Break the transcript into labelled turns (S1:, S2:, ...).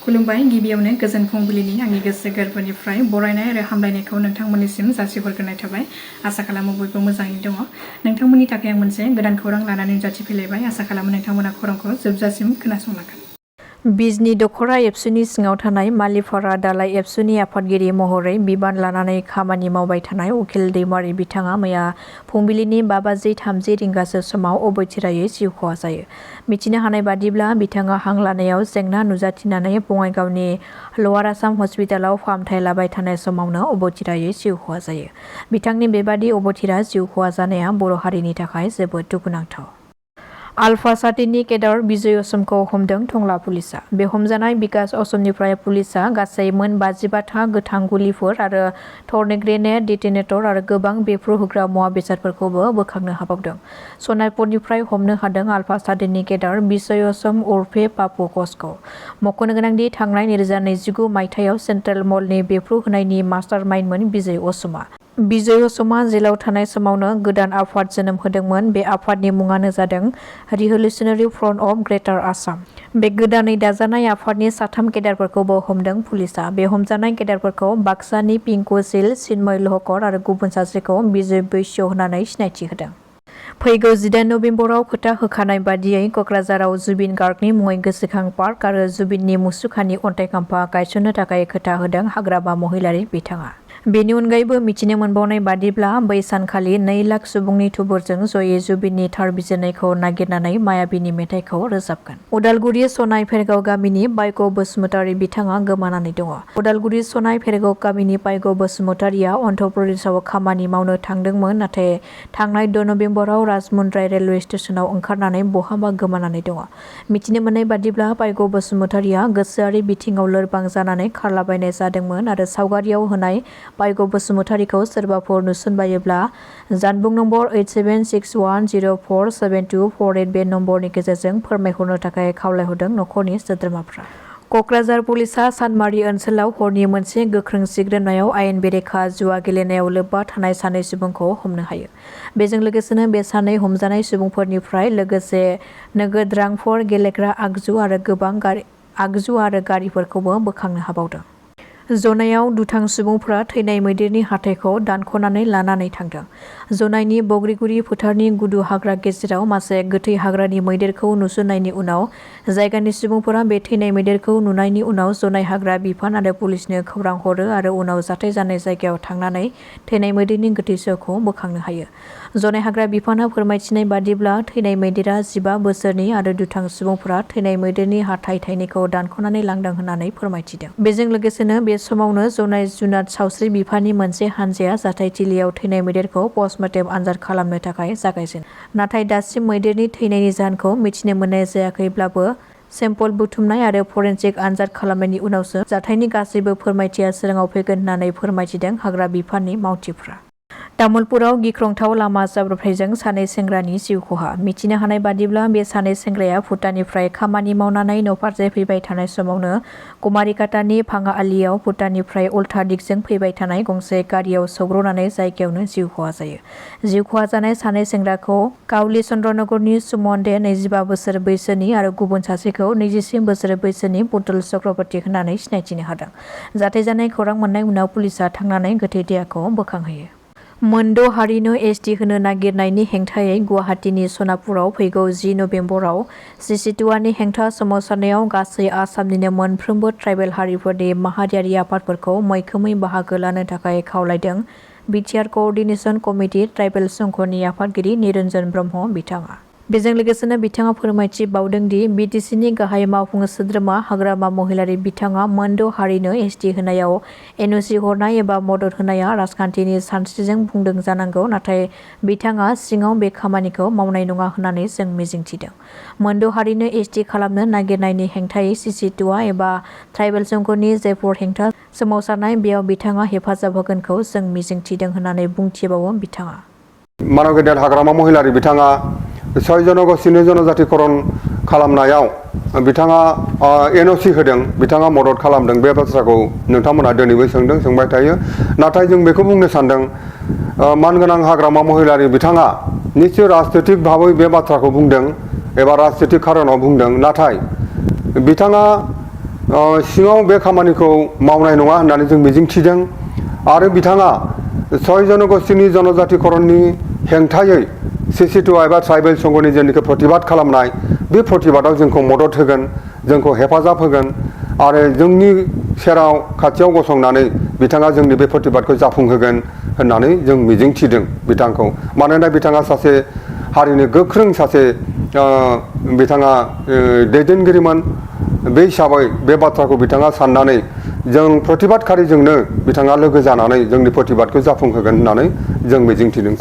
S1: खुलुमबाय गिबियावनो गोजोन फुंबिलिनि आंनि गोसो गोरबोनिफ्राय बरायनाय आरो हामलायनायखौ नोंथांमोननिसिम जासिहरग्रोनाय थाबाय। आसा खालामो बयबो मोजाङै दङ। नोंथांमोननि थाखाय आं मोनसे गोदान खौरां लानानै नुजाथिफैलायबाय। आसा खालामो नोंथांमोना खौरांखौ जोबजासिम खोनासंलांगोन। बिजनि दखरा एबसुनि सिङाव थानाय मालिपारा दालाइ एबसुनि आफादगिरि महरै बिबान लानानै खामानि मावबाय थानाय उकिल दैमारि बिथाङा मैया फुंबिलिनि 5:30 रिंगासो समाव अबथिरायै जिउ खहा जायो। मिथिनो हानाय बादिब्ला बिथाङा हां लानायाव जेंना नुजाथिनानै बङाइगावनि लवार आसाम हस्पिटालाव फाहामथाय लाबाय थानाय समावनो अबथिरायै जिउ खहा जायो। बिथांनि बेबादि अबथिरा जिउ खहा जानाया बर' हारिनि थाखाय जोबोद दुखुनांथाव। आलफा सातिनि केडार बिजय असमखौ हमदों टंला पुलिसआ। बे हमजानाय बिकास असमनिफ्राय पुलिसआ गासै मोन 55 गोथां गुलिफोर आरो थरनै ग्रेनेड, डिटेनेटर आरो गोबां बेफ्रुहोग्रा मुवा बेसादफोरखौबो बोखांनो हाबावदों। सनाइपतनिफ्राय हमनो हादों आलफा सातिनि केडार बिजय असम उर्फे पापु कचखौ। मख'नो गोनांदि थांनाय 2029 मायथाइयाव सेन्ट्रेल मलनि बेफ्रुहोनायनि मास्टारमाइन्डमोन बिजय असमआ। बिजय असमआ जेलाव थानाय समावनो गोदान आफाद जोनोम होदोंमोन। बे आफादनि मुङानो जादों रिभलिउसनारि फ्रन्ट अफ ग्रेटार आसाम। बे गोदानै दाजानाय आफादनि 3 केडारफोरखौबो हमदों पुलिसआ। बे हमजानाय केडारफोरखौ बाक्सानि पिंकु सिल, चिन्मय लहकर आरो गुबुन सासेखौ बिजय बैश्य होननानै सिनायथि होदों। फैगौ 18 नबेम्बराव खोथा होखानाय बादियै क'क्राझाराव जुबिन गार्गनि मुङै गोसोखां पार्क आरो जुबिननि मुसुखानि अन्थाइ खाम्फा गायसननो थाखाय खोथा होदों हाग्रामा महिलारी बिथाङा। बेनि अनगायैबो मिथिनो मोनबावनाय बादिब्ला बै सानखालि 2 लाख सुबुंनि थुबुरजों जयै जुबिननि थार बिजिरनायखौ नागिरनानै मायाबिनि मेथाइखौ रोजाबगोन। उदालगुरि सनाय फेरगाव गामिनि बायग' बसुमतारी बिथाङा गोमानानै दङ। उदालगुरि सनाय फेरगाव गामिनि बायग' बसुमतारीया अन्ध्र प्रदेशआव खामानि मावनो थांदोंमोन, नाथाय थांनाय 6 नबेम्बराव राजमुन्द्राय रेलवे स्टेशनाव ओंखारनानै बहाबा गोमानानै दङ। मिथिनो मोननाय बादिब्ला बायग' बसुमतारीया गोसोआरि बिथिङाव लोरबां जानानै खारलाबायनाय जादोंमोन आरो सावगारियाव होनाय बायग' बसुमतारीखौ सोरबाफोर नुसनबायोब्ला जानबुं नम्बर 8761047248 बे नम्बरनि गेजेरजों फोरमायहरनो थाखाय खावलायहरदों नखरनि सोद्रोमाफ्रा। क'क्राझार पुलिसआ सानमारि ओनसोलाव हरनि मोनसे गोख्रों सिग्रोमनायाव आयेन बेरेखा जुवा गेलेनायाव लोब्बा थानाय 2 सुबुंखौ हमनो हायो। बेजों लोगोसेनो बे 2 हमजानाय सुबुंफोरनिफ्राय लोगोसे नोगोद रांफोर, गेलेग्रा आगजु आरो गोबां गारिफोरखौबो बोखांनो हाबावदों। जनायाव दुथां सुबुंफोरा थैनाय मैदेरनि हाथाइखौ दानख'नानै लानानै थांदों। जनायनि बग्रिगुरि फोथारनि गुदु हाग्रा गेजेराव मासे गोथै हाग्रानि मैदेरखौ नुसननायनि उनाव जायगानि सुबुंफोरा बे थैनाय मैदेरखौ नुनायनि उनाव जनाय हाग्रा बिफान आरो पुलिसनो खौरां हरो आरो उनाव जाथाय जानाय जायगायाव थांनानै थैनाय मैदेरनि गोथै सहखौ बोखांनो हायो। जनाय हाग्रा बिफाना फोरमायथिनाय बादिब्ला थैनाय मैदेरा 15 बोसोरनि आरो दुथां सुबुंफोरा थैनाय मैदेरनि हाथाइ थाइनैखौ दानख'नानै लांदों होननानै फोरमायथिदों। बेजों लोगोसेनो बे समावनो जनाय जुनाद सावस्रि बिफाननि मोनसे हानजाया जाथायथिलियाव थैनाय मैदेरखौ पस्टमर्टेम आनजाद खालामनो थाखाय जागायजेनो। नाथाय दासिम मैदेरनि थैनायनि जाहोनखौ मिथिनो मोननाय जायाखैब्लाबो सेम्पल बुथुमनाय आरो फरेनसिक आनजाद खालामनायनि उनावसो जाथायनि गासैबो फोरमायथिया सोराङाव फैगोन होननानै फोरमायथिदों हाग्रा बिफाननि मावथिफ्रा। तामुलपुराव गिख्रंथाव लामा जाब्रबथायजों 2 सेंग्रानि जिउ खहा। मिथिनो हानाय बादिब्ला बे 2 सेंग्राया भुटाननिफ्राय खामानि मावनानै न'फारसे फैबाय थानाय समावनो कुमारिकाटानि भाङाआलियाव भुटाननिफ्राय उल्था दिगजों फैबाय थानाय गंसे गारियाव सौग्रावनानै जायगायावनो जिउ खहा जायो। जिउ खहा जानाय 2 सेंग्राखौ काउली चन्द्रनगरनि सुमन दे 25 बोसोर बैसोनि आरो गुबुन सासेखौ 23 बोसोर बैसोनि पुतुल चक्रवर्ती होननानै सिनायथिनो हादों। जाथाय जानाय खौरां मोननाय उनाव पुलिसआ थांनानै गोथै देहाखौ बोखांहैयो। मोनद' हारिनो एसटि होनो नागिरनायनि हेंथायै गुवाहाटीनि सनापुराव फैगौ 10 नबेम्बराव सिसिटुवानि हेंथा सोमावसारनायाव गासै आसामनिनो मोनफ्रोमबो ट्राइबेल हारिफोरनि माहारियारि आफादफोरखौ मैखोमै बाहागो लानो थाखाय खावलायदों बिटिआर क'अर्डिनेसन कमिटि ट्राइबेल संघनि आफादगिरि निरन्जन ब्रह्म बिथाङा। बेजों लोगोसेनो बिथाङा फोरमायथि बावदों दि बिटिसिनि गाहाय मावफुं सोद्रोमा हाग्रामा महिलारी बिथाङा मोनद' हारिनो एसटि होनायाव एनअसि हरनाय एबा मदद होनाया राजखान्थिनि सानस्रिजों बुंदों जानांगौ, नाथाय बिथाङा सिङाव बे खामानिखौ मावनाय नङा होननानै जों मिजिंथिदों। मोनद' हारिनो एसटि खालामनो नागिरनायनि हेंथायै सिसिटुवा एबा ट्राइबेल संघनि जेफोर हेंथा सोमावसारनाय बेयाव बिथाङा हेफाजाब होगोनखौ जों मिजिंथिदों होननानै बुंथिबावो बिथाङा।
S2: मानव गेदेर हाग्रामा महिलारी बिथाङा 6 जनगोष्ठीनि जनजातिकरण खालामनायाव बिथाङा एनअसि होदों, बिथाङा मदद खालामदों, बे बाथ्राखौ नोंथांमोना दिनैबो सोंबाय थायो। नाथाय जों बेखौ बुंनो सानदों मानगोनां हाग्रामा महिलारी बिथाङा निश्चय राजनीतिक भाबै बे बाथ्राखौ बुंदों एबा राजनीतिक खारनाव बुंदों, नाथाय बिथाङा सिङाव बे खामानिखौ मावनाय नङा होननानै जों मिजिंथिदों आरो बिथाङा 6 जनगोष्ठीनि जनजातिकरणनि हेंथायै CC2 एबा ट्राइबेल संघनि जेनिखि प्रतिबाद खालामनाय बे प्रतिबादाव जोंखौ मदद होगोन जोंखौ हेफाजाब होगोन आरो जोंनि सेराव खाथियाव गसंनानै बिथाङा जोंनि बे प्रतिबादखौ जाफुंहोगोन होननानै जों मिजिंथिदों बिथांखौ मानोना बिथाङा सासे हारिनि गोख्रों सासे बिथाङा दैदेनगिरिमोन बे हिसाबै बे बाथ्राखौ बिथाङा साननानै जों प्रतिबादखारिजोंनो बिथाङा लोगो जानानै जोंनि प्रतिबादखौ जाफुंहोगोन होननानै जों मिजिंथिदों।